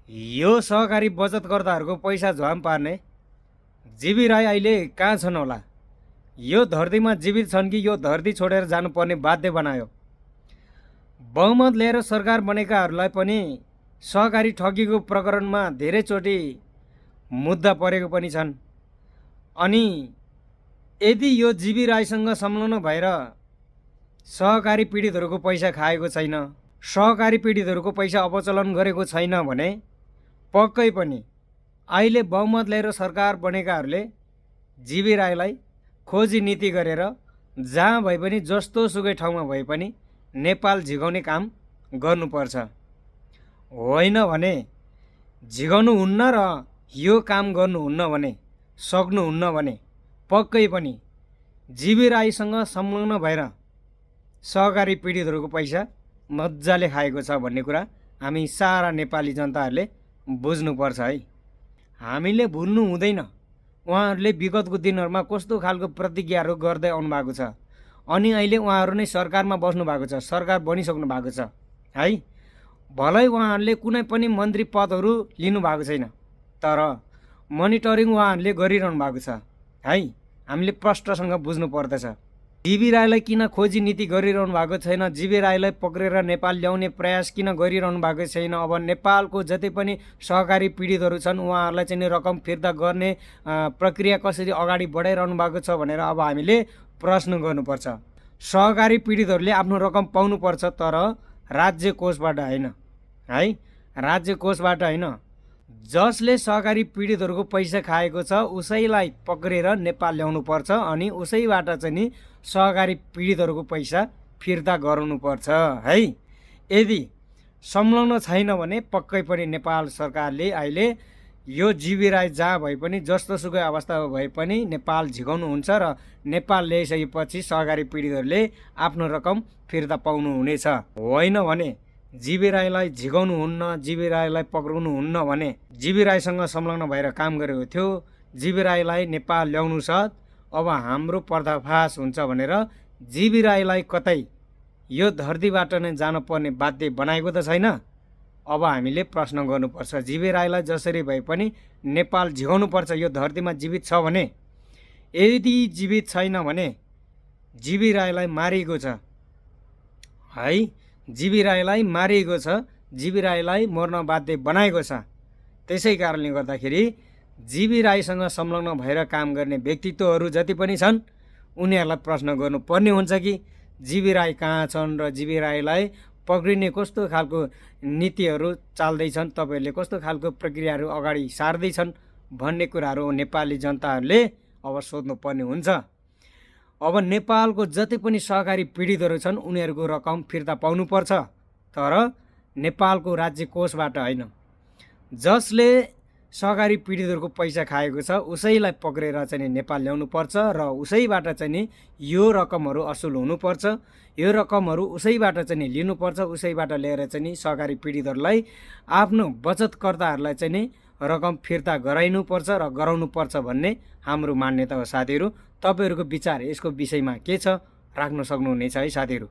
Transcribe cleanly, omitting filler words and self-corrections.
यो सहकारी बचतकर्ताहरूको पैसा झ्वाम पार्ने जीवी राई अहिले कहाँ छन् होला? यो धरतीमा जीवित छन् कि यो धरती छोडेर जानुपर्ने बाध्य बनायो? बहुमत लिएर सरकार बनेकाहरूलाई पनि सहकारी ठगीको प्रकरणमा धेरैचोटि मुद्दा परेको पनि छन्। अनि यदि यो जीवी राईसँग संलग्न भएर सहकारी पीडितहरूको पैसा खाएको छैन, सहकारी पीडितहरूको पैसा अपचलन गरेको छैन भने पक्कै पनि अहिले बहुमत लिएर सरकार बनेकाहरूले जीवी राईलाई खोजी नीति गरेर जहाँ भए पनि जस्तो सुकै ठाउँमा भए पनि नेपाल झिकाउने काम गर्नुपर्छ। होइन भने झिकाउनुहुन्न र यो काम गर्नुहुन्न भने, सक्नुहुन्न भने पक्कै पनि जीवी राईसँग संलग्न भएर सहकारी पीडितहरूको पैसा मजाले खाएको छ भन्ने कुरा हामी सारा नेपाली जनताहरूले बुझ्नुपर्छ है। हामीले भुल्नु हुँदैन उहाँहरूले विगतको दिनहरूमा कस्तो खालको प्रतिज्ञाहरू गर्दै आउनु भएको छ। अनि अहिले उहाँहरू नै सरकारमा बस्नु भएको छ, सरकार बनिसक्नु भएको छ है। भलै उहाँहरूले कुनै पनि मन्त्री पदहरू लिनु भएको छैन, तर मोनिटरिङ उहाँहरूले गरिरहनु भएको छ है। हामीले प्रष्टसँग बुझ्नु पर्दछ। जीवी राईलाई किन खोजी नीति गरिरहनु भएको छैन, जीवी राईलाई पक्रेर नेपाल ल्याउने प्रयास किन गरिरहनु भएको छैन? अब नेपालको जति पनि सहकारी पीडितहरू छन् उहाँहरूलाई चाहिँ रकम फिर्ता गर्ने प्रक्रिया कसरी अगाडि बढाइरहनु भएको छ भनेर अब हामीले प्रश्न गर्नुपर्छ। सहकारी पीडितहरूले आफ्नो रकम पाउनुपर्छ, तर राज्य कोषबाट होइन है, राज्य कोषबाट होइन। जसले सहकारी पीडितहरूको पैसा खाएको छ उसैलाई पक्रेर नेपाल ल्याउनुपर्छ अनि उसैबाट चाहिँ नि सहकारी पीडितहरूको पैसा फिर्ता गराउनुपर्छ है। यदि संलग्न छैन भने पक्कै पनि नेपाल सरकारले अहिले यो जीवी राई जहाँ भए पनि जस्तो सुकै अवस्था भए पनि नेपाल झिकाउनुहुन्छ र नेपाल ल्याइसकेपछि सहकारी पीडितहरूले आफ्नो रकम फिर्ता पाउनुहुनेछ। होइन भने जीवी राईलाई झिकाउनुहुन्न, जीवी राईलाई पक्राउनुहुन्न भने जीवी राईसँग संलग्न भएर काम गरेको थियो, जीवी राईलाई नेपाल ल्याउनु साथ अब हाम्रो पर्दाफास हुन्छ भनेर जीवी राईलाई कतै यो धरतीबाट नै जानुपर्ने बाध्य बनाएको त छैन। अब हामीले प्रश्न गर्नुपर्छ, जीवी राईलाई जसरी भए पनि नेपाल झिकाउनुपर्छ। यो धरतीमा जीवित छ भने, यदि जीवित छैन भने जीवी राईलाई मारिएको छ है, जीवी राईलाई मारिएको छ, जीवी राईलाई मर्न बाध्य बनाएको छ। त्यसै कारणले गर्दाखेरि जीवी राईसँग संलग्न भएर काम गर्ने व्यक्तित्वहरू जति पनि छन् उनीहरूलाई प्रश्न गर्नुपर्ने हुन्छ कि जीवी राई कहाँ छन् र जीवी राईलाई पक्रिने कस्तो खालको नीतिहरू चाल्दैछन्, तपाईँहरूले कस्तो खालको प्रक्रियाहरू अगाडि सार्दैछन् भन्ने कुराहरू नेपाली जनताहरूले अब सोध्नुपर्ने हुन्छ। अब नेपालको जति पनि सहकारी पीडितहरू छन् उनीहरूको रकम फिर्ता पाउनुपर्छ, तर नेपालको राज्य कोषबाट होइन। जसले सहकारी पीडितहरूको पैसा खाएको छ उसैलाई पक्रेर चाहिँ नेपाल ल्याउनुपर्छ र उसैबाट चाहिँ यो रकमहरू असुल हुनुपर्छ। यो रकमहरू उसैबाट चाहिँ लिनुपर्छ, उसैबाट लिएर चाहिँ सहकारी पीडितहरूलाई आफ्नो बचतकर्ताहरूलाई चाहिँ रकम फिर्ता गराइनुपर्छ र गराउनुपर्छ भन्ने हाम्रो मान्यता हो। साथीहरू, तपाईँहरूको विचार यसको विषयमा के छ राख्न सक्नुहुनेछ है साथीहरू।